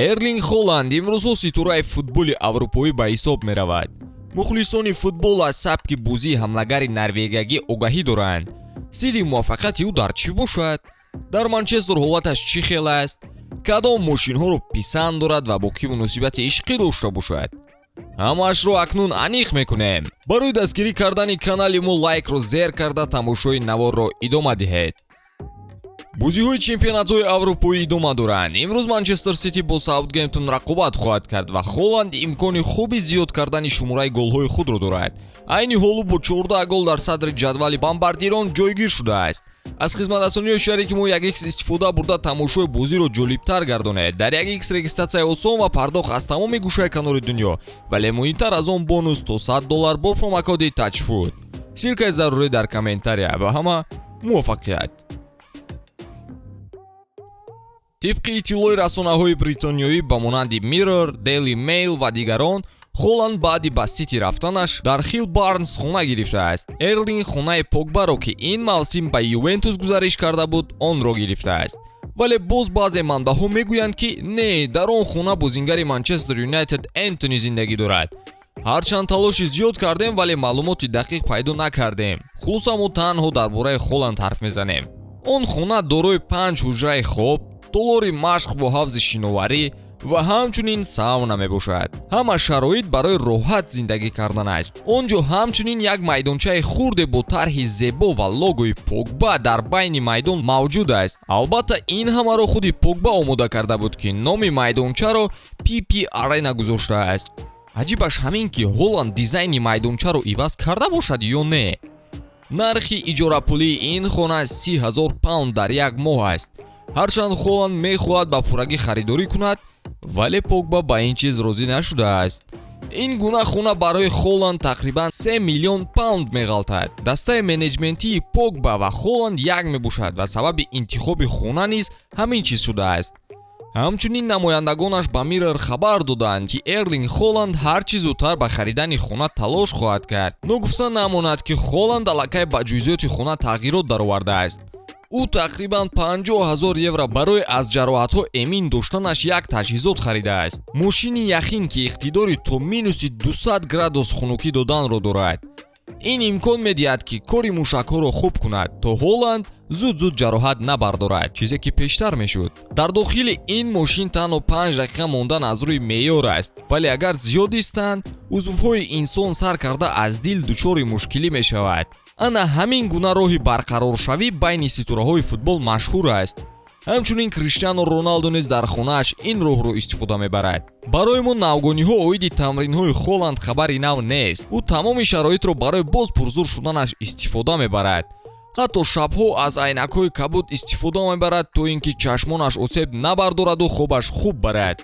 Эрлинг Холанд имрӯзҳо ситораи футболи аврупоӣ ба ҳисоб меравад. Мухлисони футбол аз сабки бозии ҳамлагари норвегиягӣ огаҳӣ доранд. Сирри муваффақияти ӯ дар чӣ бошад? Дар Манчестер ҳолаташ чӣ хел аст? Кадом мошинҳоро писанд дорад ва бо кӣ муносибати ишқӣ дошта бошад? Ҳамаашро акнун аниқ мекунем. Барои дастгирӣ кардани канали мо лайкро зер карда, тамошои наворро идома диҳед. Бозиҳои чемпионатҳои аврупоӣ идома доранд. Имрӯз Манчестер Сити бо Саутгемптон рақобат хоҳад кард ва Холанд имкони хуби зиёд кардани шумораи голҳои худро дорад. Айни ҳол ӯ бо 14 гол дар садри ҷадвали бомбардирон ҷойгир шудааст. Аз хизматрасониҳои шарики мо 1x истифода бурда, тамошои бозиро ҷолибтар гардонед. Дар 1x регистратсияи осон ва пардохт аз тамоми гӯшаи канори дунё, вале муҳимтар аз он, бонус то 100 доллар бо промокоди Тачфуд. Ссылкаи зарурӣ дар комментария. Ба ҳама муваффақият! Тибқи иттилои расонаҳои бритониёӣ ба монанди Mirror, Daily Mail ва дигарон, Холанд баъди ба Сити рафтанаш дар Хилл Барнс хона гирифтааст. Эрлинг хонаи Погбаро, ки ин мавсим ба Ювентус гузариш карда буд, онро гирифтааст. Вале боз баъзе манбаъҳо мегӯянд, ки не, дар он хона бозингари Манчестер Юнайтед Энтони зиндагӣ дорад. Ҳарчанд талоши зиёд кардем, вале маълумоти дақиқ пайдо накардем. Хулоса, мо танҳо дар бораи Холанд ҳарф мезанем. Он хона дорои панҷ ҳуҷраи хоб, толори машқ бо ҳавзи шиноварӣ ва ҳамчунин сауна мебошад. Ҳама шароит барои роҳат зиндагӣ кардан аст. Он ҷо ҳамчунин як майдончаи хурде бо тарҳи зебо ва логои Погба дар байни майдон мавҷуд аст. Албатта, ин ҳамаро худи Погба омода карда буд, ки номи майдончаро PP Арена гузоштааст. Аҷибаш ҳамин, ки Ҳоланд дизайни майдончаро иваз карда бошад ё не. Нархи иҷорапулии ин хона 30 000 паунд дар як моҳ аст. Ҳарчанд Холанд мехоҳад ба пуррагӣ харидорӣ кунад, вале Погба ба ин чиз розӣ нашудааст. Ин гуна хона барои Холанд тақрибан 3 миллион паунд меғалтад. Дастаи менеҷментии Погба ва Холанд як мебошад ва сабаби интихоби хона низ ҳамин чиз шудааст. Ҳамчунин намояндагонаш ба Миррор хабар доданд, ки Эрлинг Холанд ҳар чӣ зудтар ба харидани хона талош хоҳад кард. Ногуфта намонад, ки Холанд аллакай ба ҷузъиёти хона тағйирот даровардааст. Ӯ тақрибан 50 ҳазор евро барои аз ҷароҳатҳо эмин доштанаш як таҷҳизот харидааст: мошини яхин, ки иқтидори то минуси 200 градус хунукӣ доданро дорад. Ин имкон медиҳад, ки кори мушакҳоро хуб кунад, то Ҳоланд зуд-зуд ҷароҳат набардорад, чизе ки пештар мешуд. Дар дохили ин мошин танҳо 5 дақиқа мондан аз рӯи меъёр аст, вале агар зиёд истанд, узвҳои инсон, сар карда аз дил, дучори мушкилӣ мешавад. Ана ҳамин гуна роҳи барқароршавӣ байни ситораҳои футбол машҳур аст. Ҳамчунин Криштиану Роналду низ дар хонааш ин роҳро истифода мебарад. Барои мо навгониҳо оиди тамринҳои Холанд хабари нав нест. Ӯ тамоми шароитро барои боз пурзур шуданаш истифода мебарад. Ҳатто шабҳо аз айнакҳои кабуд истифода мебарад, то ин ки чашмонаш осеб набардораду хобаш хуб барад.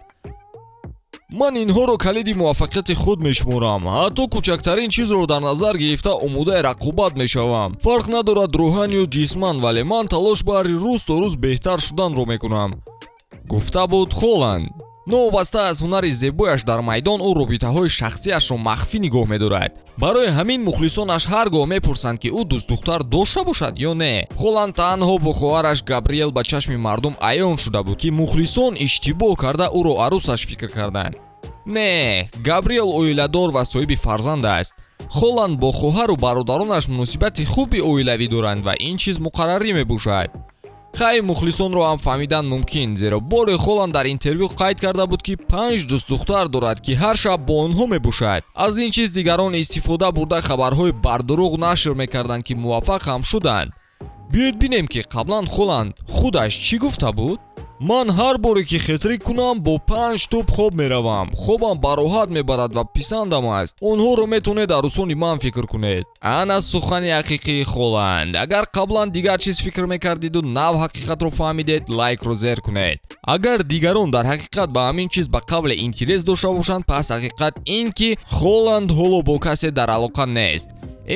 «Ман инҳоро калиди муваффақияти худ мешуморам. Ҳатто кӯчактарин чизро дар назар гирифта, омодаи рақобат мешавам. Фарқ надорад, рӯҳан ё ҷисман, вале ман талош баҳри рӯз то рӯз беҳтар шуданро мекунам», гуфта буд Холанд. Новобаста аз ҳунари зебояш дар майдон, ӯ робитаҳои шахсиашро махфӣ нигоҳ медорад. Барои ҳамин мухлисонаш ҳар гоҳ мепурсанд, ки ӯ дӯстдухтар дошта бошад ё не. Холанд танҳо бо хоҳараш Габриел ба чашми мардум аён шуда буд, ки мухлисон иштибоҳ карда ӯро арӯсаш фикр карданд. Не, Габриел оиладор ва соҳиби фарзанд аст. Холанд бо хоҳару бародаронаш муносибати хуби оилавӣ доранд ва ин чиз муқаррарӣ мебошад. Хай, мухлисонро ҳам фаҳмидан мумкин, зеро боре Холанд дар интервю қайд карда буд, ки панҷ дӯстдухтар дорад, ки ҳар шаб бо онҳо мебошад. Аз ин чиз дигарон истифода бурда, хабарҳои бардурӯғ нашр мекарданд, ки муваффақ ҳам шуданд. Биёед бинем, ки қаблан Холанд худаш чӣ гуфта буд. «Ман ҳар боре ки хетрик кунам, бо панҷ тӯб хоб меравам. Хобам бароҳат мебарад ва писандам аст. Онҳоро метавонед арӯсони ман фикр кунед». Ана сухани ҳақиқии Холанд. Агар қаблан дигар чиз фикр мекардиду нав ҳақиқатро фаҳмидед, лайкро зер кунед. Агар дигарон дар ҳақиқат ба ҳамин чиз ба қавле интерес дошта бошанд, пас ҳақиқат ин, ки Холанд ҳоло бо касе дар алоқа нест.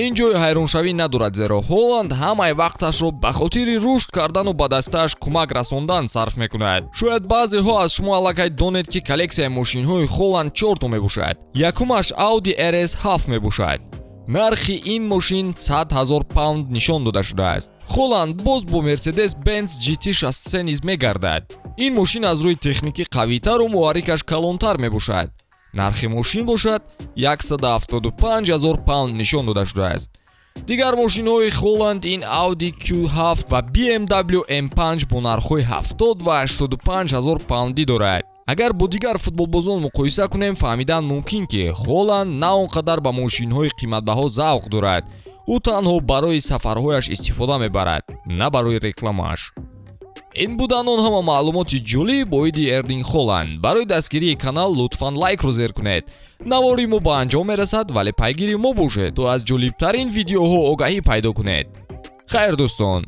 Ин ҷои ҳайроншавӣ надорад, зеро Ҳоланд ҳамаи вақташро ба хотири рушд кардану ба дастааш кӯмак расондан сарф мекунад. Шояд баъзеҳо аз шумо аллакай донед, ки коллексияи мошинҳои Холанд чорто мебошад. Якумаш Audi RS 7 мебошад. Нархи ин мошин 100 000 паунд нишон дода шудааст. Холанд боз бо Мерседес Бенз GT 63 низ мегардад. Ин мошин аз рӯи техникӣ қавитару муҳаррикаш калонтар мебошад. Нархи мошин бошад 175 000 паунд нишон дода шудааст. Дигар мошинҳои Холанд ин Audi Q7 ва BMW M5 бо нархҳои 70 ва 85 ҳазор паундӣ дорад. Агар бо дигар футболбозон муқоиса кунем, фаҳмидан мумкин, ки Холанд на он қадар ба мошинҳои қиматбаҳо завқ дорад. Ӯ танҳо барои сафарҳояш истифода мебарад, на барои рекламааш. Ин буданд он ҳама маълумоти ҷолиб оиди Эрлинг Холанд. Барои дастгирии канал лутфан лайкро зер кунед. Навори мо ба анҷом мерасад, вале пайгири мо бошед, то аз ҷолибтарин видеоҳо огаҳӣ пайдо кунед. Хайр, дӯстон.